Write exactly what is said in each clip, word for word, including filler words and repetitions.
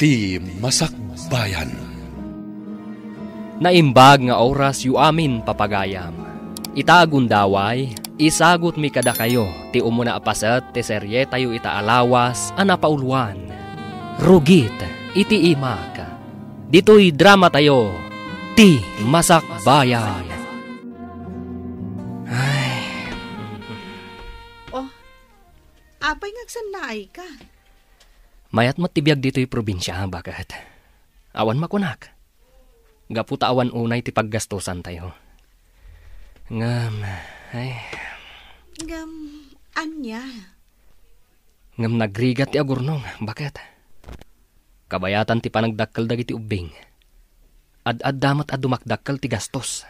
Ti Masakbayan. Naimbag nga orasyo amin, papagayam. Ita a gundaway, isagutmi kadakayo ti umuna a paset ti serietayo ita a lawas a napauloan, Rugit iti Imak. Ditoy dramatayo, Ti Masakbayan. Ay. Oh, apay nga agsannaayka? Mayat met ti biag ditoy probinsia, baket. Awan makunak. Gapu ta awan unay ti paggastosantayo. Ngem, ay. Ngem, ania? Ngem nagrigat ti agurnong, baket. Kabayatan ti panagdakkel dagiti ubbing. Ad-adda met a dumakdakkel ti gastos.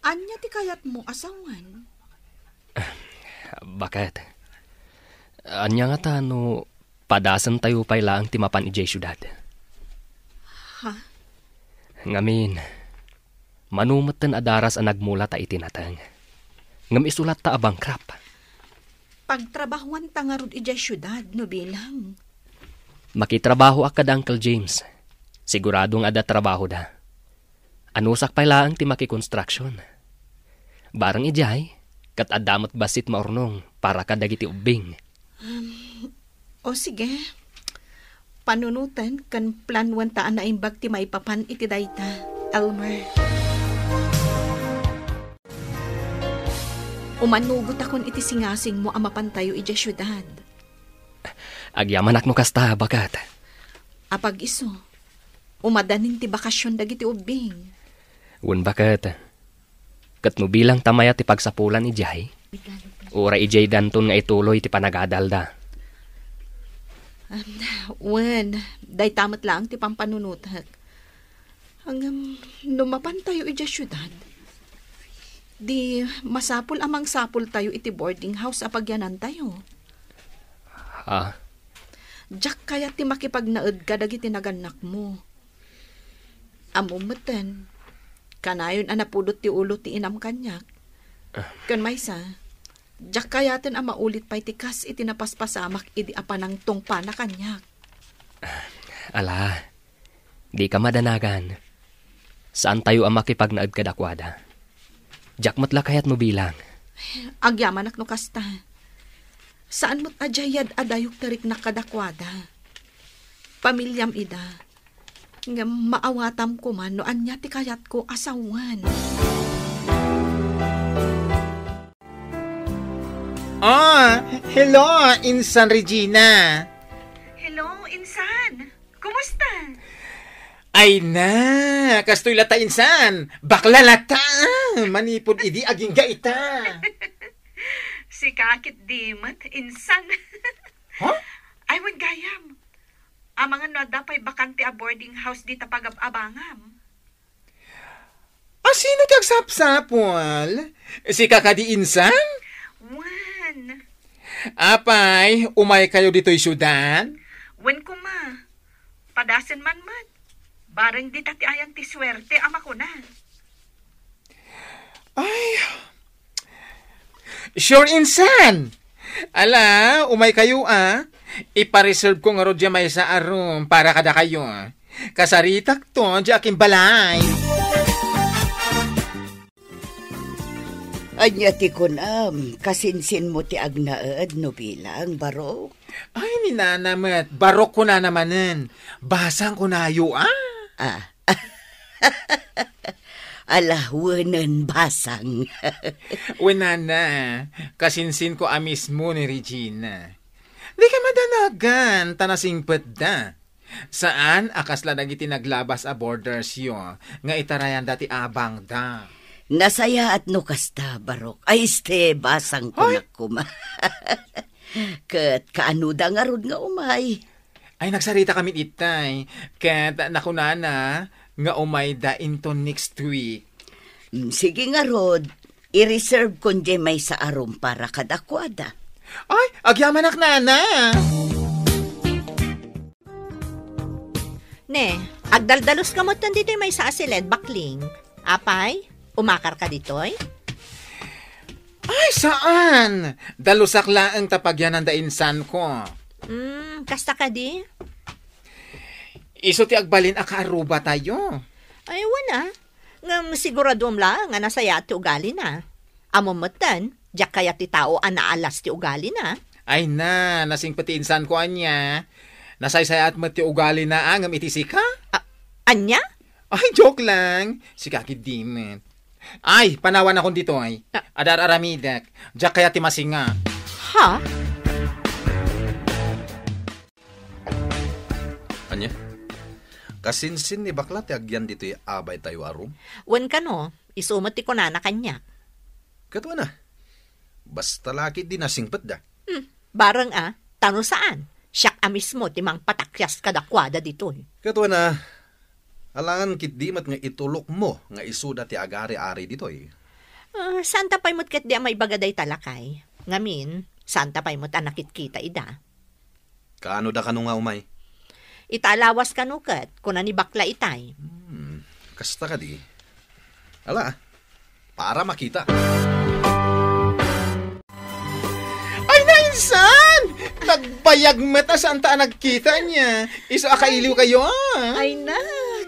Ania ti kayatmo a sawen? Baket. Ania ngata no padasentayo pay laeng ti mapan idiay siudad? Ha? Ngamin, mano metten a daras a nagmula ta iti nateng. Ngem isu latta a bankrupt. Pagtrabahuanta ngarud idiay siudad no bilang. Makitrabahoak kada Uncle James. Sigurado nga adda trabahoda. Anusak pay laeng ti makikonstruction. Bareng idiay, ket adda met bassit maurnong para kadagiti ubbing. Um, o sige. Panunoten ken planoenta a naimbag ti maipapan iti dayta, Elmer. Umanugotakon iti singasingmo a mapantayo idiay siudad. Agyamanak no kasta, baket. Apag-isu, umadanin ti bakasion dagiti ubbing. Wen, baket. Ket no bilang ta mayat ti pagsapulan idiay, uray idiay danton nga ituloy ti panagadalda. Um, wen, dayta met laeng ti pampanunotek. Ngem, no mapantayo idiay siudad, di masapul a mangsapultayo iti boarding house a pagyanantayo. Ha? Diak kayat ti makipagnaed kadagiti nagannakmo. Ammom metten, kanayon a napudot ti ulo ti inam kaniak. Ah. Ken maysa, diak kayaten a maulit pay ti kas iti napaspasamak idi a panangtungpana kaniak. Ala, dika madanagan. Saantayo a makipagnaed kadakuada. Diak met la kayat no bilang. Agyamanak no kasta. Saan met a diay yad-adayok ti riknak kadakuada. Pamiliam ida. Ngem maawatam koma no ania ti kayatko a sawen. Ah, hello, Insan Regina. Hello, Insan. Kumusta? Ay na, kastoy latta, Insan. Bakla latta. Manipud idi agingga ita. Sika ket di met, Insan. Ha? Ay, wen gayam. Amangan no adda pay bakante a boarding house dita pagab-abangam. A sino ti agsapsapul? Sika kadi, Insan? Wen. Apay, umaykayo ditoy siudad? Wen koma. Padasen man met. Bareng dita ti ayan ti suerte a makuna. Ay. Sure, Insan. Ala, umaykayo, a. Ipa-reserve ko ngarud diay maysa a room para kadakayo. Kasaritakto diay akimbalay. Ania ti kunam, kasinsinmo ti agnaed no bilang, barok? Ay, ni nana met, barok kunana manen. Basang kunayo, a. Ah. Ala, wenen basang. Wen, nana, kasinsinko a mismo ni Regina. Dika madanagan, ta nasingpetda. Saan a kasla dagiti naglabas a boardersyo nga itarayanda ti abangda. Nasayaat no kasta, barok. Ay, este, basang kunak koma. Ket kaanoda ngarud nga umay? Ay, nagsarita kami itay. Ket nakunana nga umayda into next week. Mm, sige ngarud, i-reserve kon diay maysa a room para kadakuada. Ay, agyamanak, nana! Ne, agdaldalos ka met ditoy maysa a siled, bakling. Apay, umakar ka ditoy? Ay, saan! Dalusak laeng ta pagyanan da insanko. Hmm, kasta kadi? Isu ti agbalin a kaarrubatayo. Ay, wen a. Ngem siguradom laeng a nasayaat ti ugalina. Ammom metten, diak kayat ti tao a naalas ti ugalina. Ay na, nasingpet ti insanko ania. Nasaysayaat met ti ugalina, a, ngem iti sika? A-, ania? Ay, joke lang. Sika ketdi met. Ay, panawanakon ditoy. Ah. Adda ar-aramidek. Diak kayat ti masinga. Ha? Ania? Kasinsin ni bakla ti agyan ditoy abaytayo a room? Wen kano, isu met ti kunana kaniak. Ket wen a, basta la ketdi nasingpetda. Hmm, bareng a, ta no saan, siak a mismo ti mangpatakyas kadakuada ditoy. Ket wen a, alangan ketdi met nga itulokmo nga isuda ti agari-ari ditoy. Ah, saanta pay met ketdi a maibaga dayta, lakay. Ngamin, saanta pay met a nakitkita ida. Kaano da kano nga umay? Ita a lawas kano ket, kuna ni bakla itay. Hmm, kasta kadi. Ala, para makita. Ay, na, insan! Nagbayag met a saanta a nagkita ania. Isu a kailiwkayo, a. Ay na,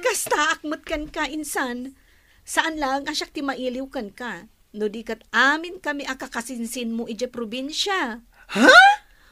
kastaak met kenka, insan. Saan laeng a siak ti mailiw kenka. No di ket amin kami a kakasinsinmo idiay probinsia. Ha?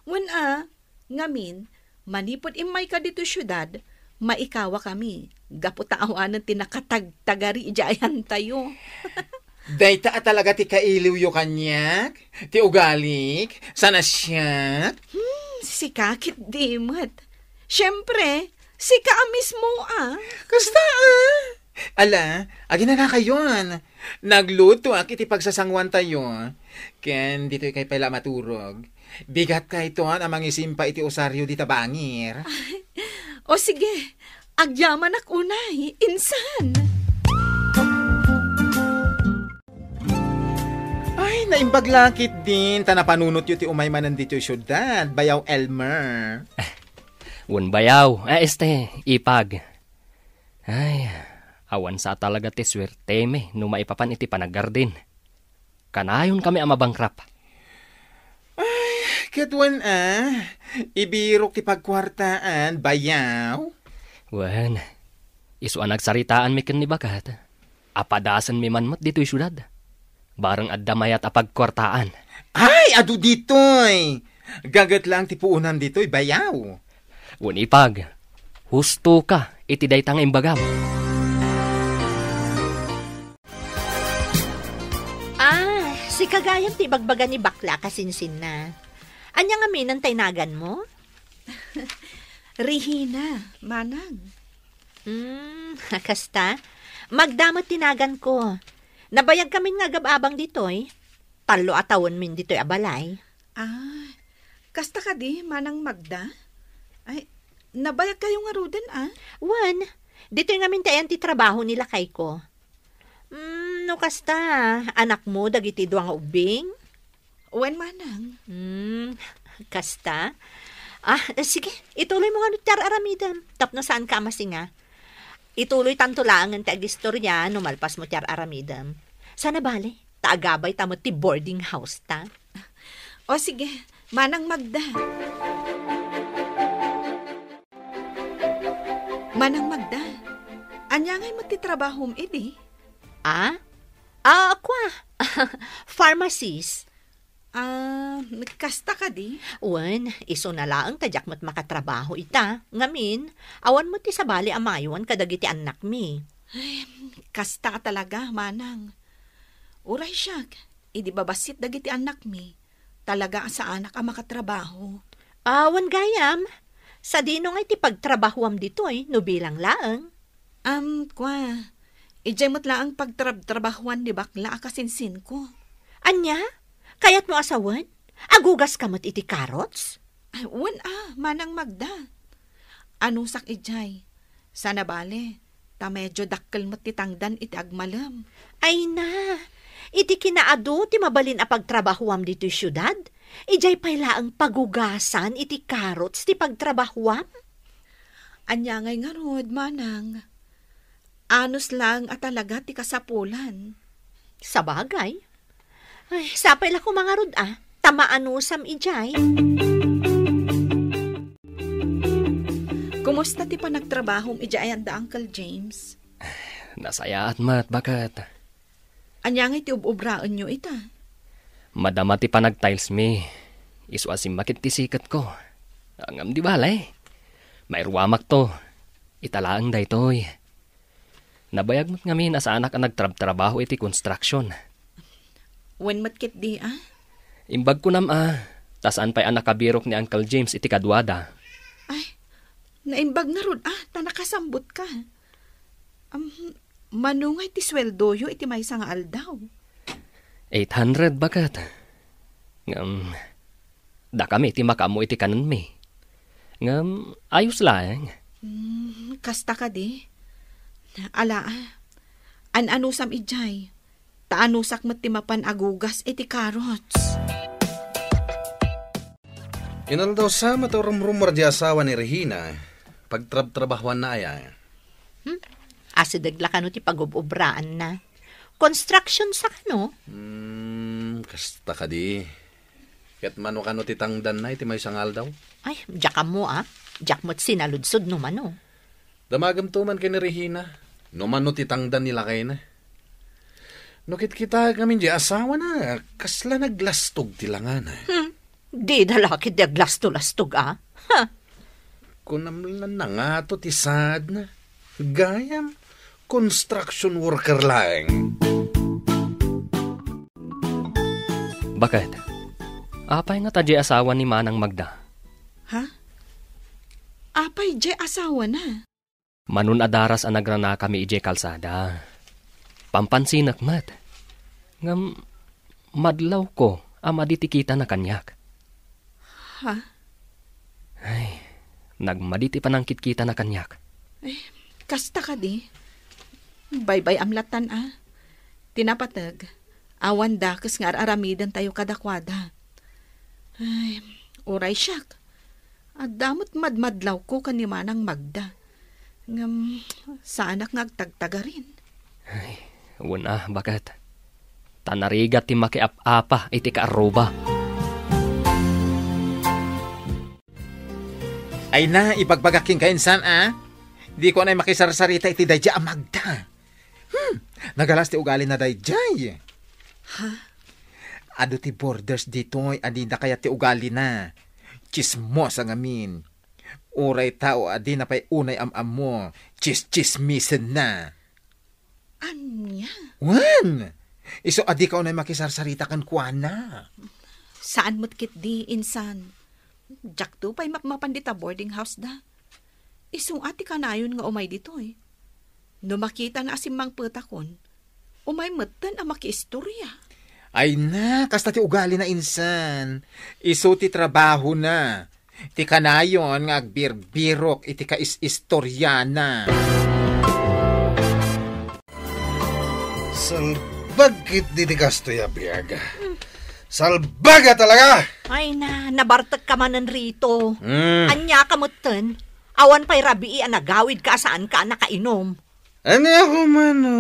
Wen a, ngamin, manipud immayka ditoy siudad, maikawa kami, gapu ta awanen ti nakatagtagari idiay ayantayo. Dayta a talaga ti kailiwyo kaniak? Ti ugalik? Sana siak? Hmm, sika ketdi met. Siempre, sika a mismo a. Kasta a. Ala, aginanakayon. Naglutoak iti pagsasanguantayo. Ken ditoykay pay la maturog. Bigatkayton a mangisimpa iti usario dita bangir. O sige, agyamanak unay, insan. Ay, naimbag la ketdin ta napanunotyo ti umay manen ditoy siudad, Bayaw Elmer. Wen, Bayaw, a, este, Ipag. Ay, awan sa talaga ti suertemi no maipapan iti panagardin. Kanayonkami a mabankrupt. Ay, ket wen a, ibirok ti pagkuartaan, Bayaw. Wen, isu a nagsaritaanmi ken ni Bagat. Apadasenmi man met ditoy siudad. Bareng adda mayat a pagkuartaan. Ay, adu ditoy! Gaget laeng ti puonam ditoy, Bayaw. Wen, Ipag, husto ka iti dayta nga imbagam. Ah, sika gayam ti ibagbaga ni bakla a kasinsinna. Ania ngamin ti naganmo? Rihina, manang. Hmm, kasta? Magda met ti naganko. Nabayagkamin nga agab-abang ditoy. Tallo a tawenmin ditoy a balay. Ah, kasta kadi, Manang Magda? Ay, nabayagkayo ngaruden, a? Wen, ditoy ngamin ti ayan ti trabaho ni lakayko. Hmm, no kasta, anakmo dagiti dua nga ubbing? Wen, manang. Hmm, kasta? Ah, sige, ituloymo ngano ti ar-aramidem, tapno saanka a masinga. Ituloytanto laengen ti agistoria no malpasmo ti ar-aramidem. Sana bale, ta agabayta met ti boarding house ta. O sige, Manang Magda. Manang Magda, ania ngay met ti trabahom idi? Ah? Ah, kua? Pharmacist. Ah, kasta kadi? Wen, isuna laeng ta diak met makatrabaho ita. Ngamin, awan met ti sabali a maywan kadagiti annakmi. Ay, kasta a talaga, manang. Uray siak, idi babassit dagiti annakmi, talaga a saanak a makatrabaho. Awan gayam, sadino ngay ti pagtrabahoam ditoy no bilang laeng? Am, kua, idiay met laeng pagtrabtrabahoan ni bakla a kasinsinko. Ania? Kayatmo a sawen? Agugaska met iti carrots? Ay, wen a, Manang Magda. Anusak idiay. Sana bale, ta medio dakkel met ti tangdan iti agmalem. Ay na, iti kinaadu ti mabalin a pagtrabahoam ditoy siudad, idiay pay laeng pagugasan iti carrots ti pagtrabahoam? Ania ngay ngarud, manang? Anus laeng a talaga ti kasapulan. Sabagay. Ay, sapay la koma ngarud a, ta maanusam idiay. Kom-, Kumusta ti panagtrabahom idiay ayan da Uncle James? Nasayaat met, baket. Ania ngay ti ub-ubraenyo ita? Madama ti panag-tiles mi. Isu a simmakit ti siketko. Ngem di bale. Mairuamakto. Ita laeng daytoy. Nabayag met ngamin a saanak a nagtrabtrabaho iti construction. Wen met ketdi, a? Imbag kunam a, ta saan pay a nakabirok ni Uncle James iti kaduada. Ay, naimbag ngarud a, ta nakasambutka. Am, mano ngay ti sueldoyo iti maysa nga aldaw? Eight hundred, baket. Ngem, dakami ti makaammo iti kanenmi. Ngem, ayos laeng. Hmm, kasta kadi? Ala, a. An-anusam idiay. Ta anusak met ti mapan agugas iti carrots. Inaldaw sa met a rumrummuar di asawa ni Regina, pagtrabtrabahuanna aya. Hmm? Asideg la kano ti pagub-ubraanna. Construction sa kano? Hmm, kasta kadi. Ket mano kano ti tangdanna iti maysa nga aldaw? Ay, diak ammo, a. Diak met sinaludsod no mano. Damagem to man ken ni Regina, no mano ti tangdan ni lakayna. No kitkitaek ngamin di asawana, kasla naglastog ti langana. Hmm. Dida la ketdi aglasto-lastog, a? Ha? Kunam la nangato ti saadna. Gayam, construction worker laeng. Baket, apay ngata diay asawa ni Manang Magda? Ha? Apay diay asawana? Mano a daras a nagranakami idiay kalsada. Pampansinak met. Ngem, madlawko a madi ti kitana kaniak. Ha? Ay, nagmadi ti panangkitkitana kaniak. Ay, kasta kadi? Baybay-am lattan a. Ti napateg, awan dakes nga ar-aramidentayo kadakuada. Ay, uray siak. Adda met madmadlawko ken ni Manang Magda. Ngem, saanak nga agtagtagarin. Ay, wen a, baket. Ta narigat ti makiap-apa iti kaarruba. Ay na, ibagbagak kenka insan, a? Diko anay makisarsarita iti daydiay a Magda. Hmm, nagalas ti ugalina daydiay. Ha? Adu ti borders ditoy a dida kayat ti ugalina. Tsismosa ngamin. Uray tao a dina pay unay am-ammo, tsistsismisenna. Ania? Wen! Isu a dika unay makisarsarita kenkuana. Saan met ketdi, insan. Diakto pay mapmapan dita boarding house da. Isu a ti kanayon nga umay ditoy. No makitana a simmangpetakon, umay metten a makiistoria. Ay na, kasta ti ugalina insan. Isu ti trabahona. Ti kanayon nga agbirbirok iti kais-istoriana. Salbag ketdi ti kastoy a biag. Salbag a talaga! Ay na, nabartekka manen, Rito. Mm. Ania ka metten? Awan pay rabii a nagawidka a saanka a nakainom. Ania ko man no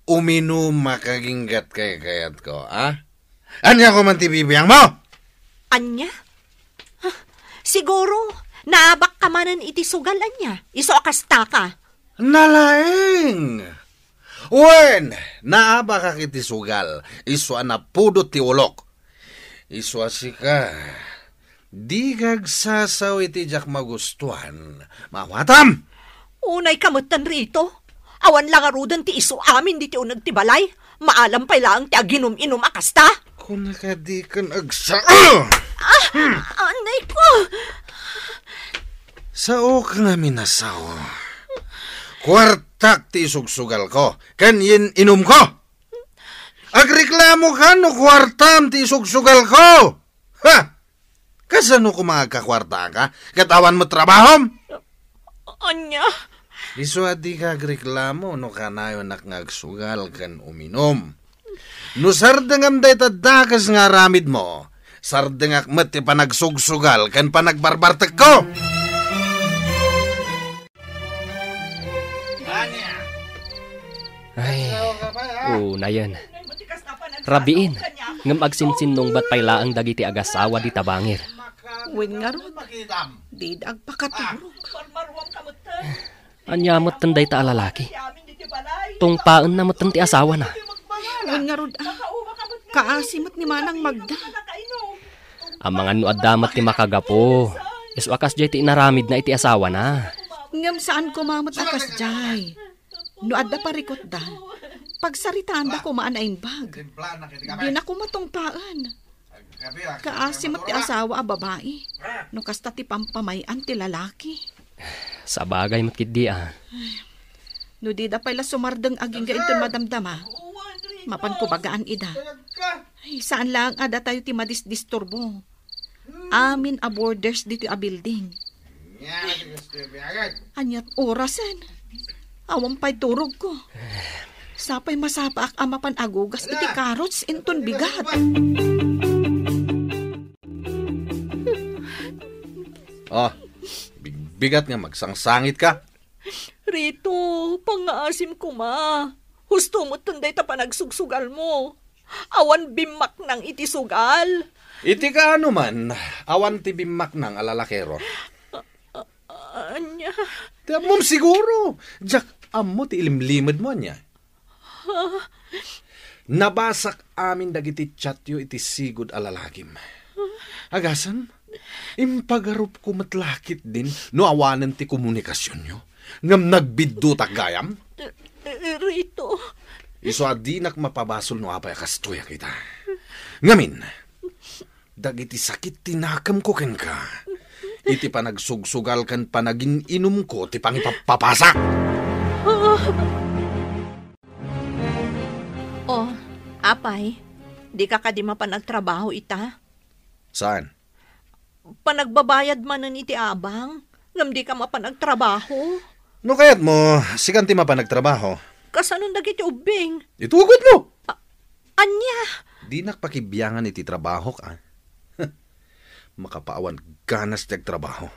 uminum a kaginggat kaykayatko, a? Ania ko man ti bibiangmo? Ania? Ah, siguro, naabakka manen iti sugal ania? Isu a kastaka. Nalaeng! Wen, naabakak iti sugal, isu a napudot ti ulok. Isu a sika, dika agsasao iti diak magustuan. Maawatam! Unayka metten, Rito. Awan la ngaruden ti isu amin ditoy uneg ti balay. Maalam pay laeng ti aginum-inum a kasta. Kuna kadi ken agsa-, Ah, anay ko. Saok ngamin a sao. Kuartak ti isugsugalko ken yen-inumko. Agreklamoka no kuartam ti isugsugalko. Ha? Kasano koma agkakuartaka ket awan met trabahom? Ania? Isu a dika agreklamo no kanayonak nga agsugal ken uminum. No sardengam dayta dakes nga aramidmo, sardengak met ti panagsugsugal ken panagbarbartekko. Ay, unayen. Rabiin, ngem agsinsinnungbat pay laeng dagiti agasawa dita bangir. Wen ngarud, dida agpakaturog. Ania metten dayta a lalaki? Tungpaenna metten ti asawana. Wen ngarud, ah, kaasi met ni Manang Magda. Amangan no adda met ti makagapu, isu a kasdiay ti inaramidna iti asawana. Ngem saan koma met a kasdiay. No adda parikutda, pagsaritaanda koma a naimbag. Dina koma tungpaen. Kaasi met ti asawa a babai, no kasta ti pampamay-an ti lalaki. Sabagay met ketdi, a. No dida pay la sumardeng agingga inton madamdama, mapanko bagaan ida. Ay, saan laeng a datayo ti madisdisturbo. Amin a boarders ditoy a building. Aniat orasen? Awan pay turogko. Sapay masapaak a mapan agugas iti carrots inton bigat. Ah, bigbigat nga magsangsangitka. Rito, pangngaasim koma. Husto metten dayta panagsugsugaalmo. Awan bimmaknang iti sugal. Iti kaano man, awan ti bimmaknang a lalakero. A-, a-, ania? Ti ammom siguro. Diak ammo ti ilimlimedmo, ania? Nabasak amin dagiti chatyo iti sigud a lalakim. Agasem, impagarupko met la ketdin no awanen ti komunikasionyo. Ngem nagbiddutak gayam? Eh, eh, Rito. Isu a dinak mapabasol no apay a kastoyak ita. Ngamin, dagiti sakit ti nakemko kenka, iti panagsugsugal ken panagin-inumko ti pangipappapasak. Oh, apay, dika kadi mapan agtrabaho ita? Saan? Panagbabayad manen iti abang, ngem dika mapan agtrabaho. No kayatmo, sikan ti mapan agtrabaho. Kasanon dagiti ubbing? Itugotmo! A-, ania? Dinak pakibiangan iti trabahok, a. Makapaawan ganas ti agtrabaho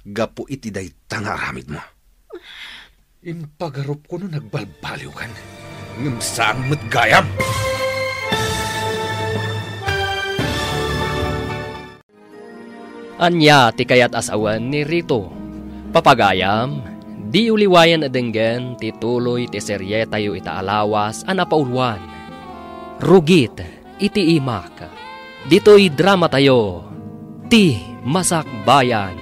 gapu iti dayta nga aramidmo. Impagarupko no nagbalbaliwkan, ngem saan met gayam. Ania ti kayat a sawen ni Rito? Papagayam, diyo liwayen a denggen ti tuloy ti serietayo ita a lawas a napauluan, Rugit iti Imak. Ditoy dramatayo, Ti Masakbayan.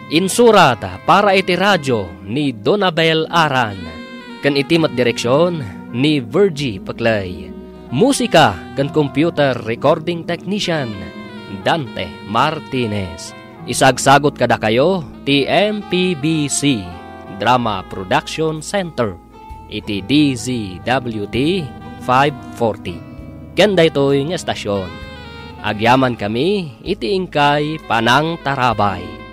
Insurat para iti radio ni Donabel Aran, ken iti met direksion ni Virgie Peclay. Musika ken computer recording technician, Dante Martinez. Isagsagot kadakayo ti M P B C Drama Production Center iti D Z W T five forty. Ken daytoy nga estasyon, agyamankami iti inkay panangtarabay.